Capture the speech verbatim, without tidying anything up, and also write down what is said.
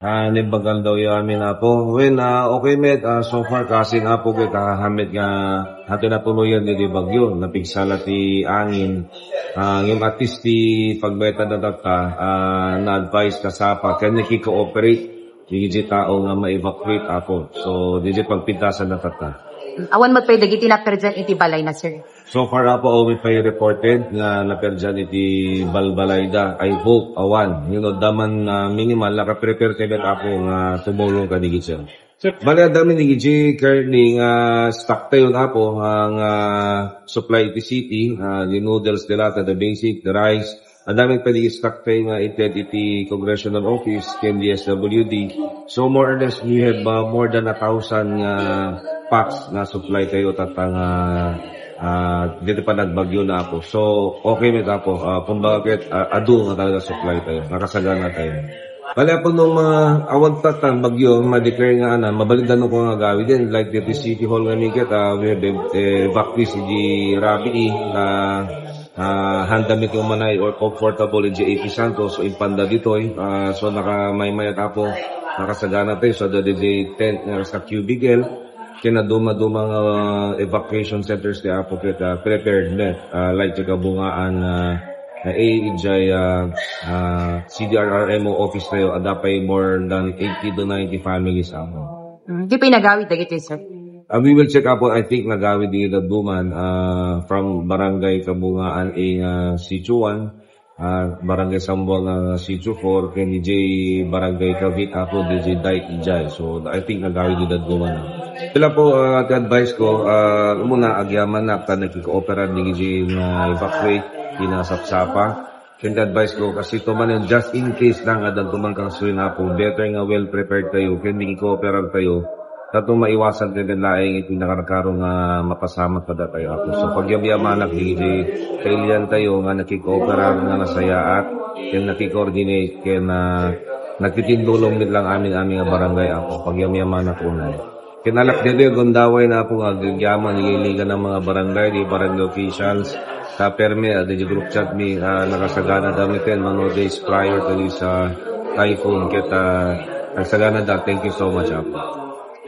Ah, naimbag nga aldaw yo amin, Apo. Wen, ah, okay met, ah, so far, kasin, Apo, ket, ah, hamet nga, hato natuloyan iti bagyo, napigsala ti angin. Ah, ngem at least ti pagbayatan na tatta, ah, na-advise ka sapa, ken nakikooperate, dagiti tao nga ma-evacuate, Apo. So, dagiti pagpintasan na tatta. Awan met pay dagiti naperdian iti balay na, sir. So far, Apo, awan pay reported nga naperdian iti balbalayda. I hope, awan. You know, daman, ah, minimal, nakaprepare tayo met, Apo, nga tumulong kadagiti, sir. Sir. Bali, adda mi dagiti currently nga stock tayo, Apo, nga, ah, supply iti city, ah, the noodles nila, the basic, the rice, Adda met pay dagiti stock tayo nga ited iti congressional office ken D S W D. So, more or less, we have, uh, more than a thousand nga packs nga supply tayo tatta nga, ah, dito pa nagbagyo na, Apo. So, okay met, Apo. Ah, kumbaga ket, ah, adu nga talaga supply tayo. Nakasagana tayo. Bali, Apo, no ma-, awan tatta nga bagyo, ma-declare nga anan, mabalinda no ko nga agawid din. Like, dito City Hall nga miket, ah, we have, eh, evacuees iti Rabii, ah, Ah, handa mi ti umanay or comfortable iti A P Santos, so impanda ditoy. Ah, so nakamaymay, Apo, nakasagana tayo. So, adda diay tent nga sa cubicle, ken maduma-duma nga, ah, evacuation centers ti Apo ket, ah, prepared met, ah, like ti kabungaan, ah, nga idiay, ah, ah, C D R R M O office tayo, adda pay more than eighty to ninety families, Apo. Mm, di pay nagawid dagiti, sir? Ah, we will check, Apo. I think nagawid di dadduma, ah, from Barangay Kabungaan A, ah, Sitio one, ah, Barangay Sambuang, ah, Sitio four, ken diay Barangay Cavite, Apo, diay Dike, diay. So, I think nagawid di dadduma. Sila po, ah, ti advice ko, ah, umuna, agyaman na, ta nakikooperar di diay nga evacuate, pinasapsapa. Ken ti advice ko, kasi to man, just in case lang, adda to man kasuy na, Apo, better nga well prepared tayo, ken makikooperar tayo, ta to maiwasan tayo ken laeng iti nakarkaro nga mapasamak kada tayo, Apo. So, pagyamyamanak iti kailian tayo nga nakikooperar nga nasayaat, ken nakikoordinate, ken, ah, nagtitindulong met lang amin-amin nga barangay, Apo. Pagyamyamanak unay. Kinalak ditoy gundaway na, Apo, nga agyaman, ililigan ng mga barangay, di barangay officials. Sa permi, ah, di group chat mi, ah, nakasagana dami ten, mano days prior to this, ah, typhoon. Ket, ah, nagsagana da. Thank you so much, Apo.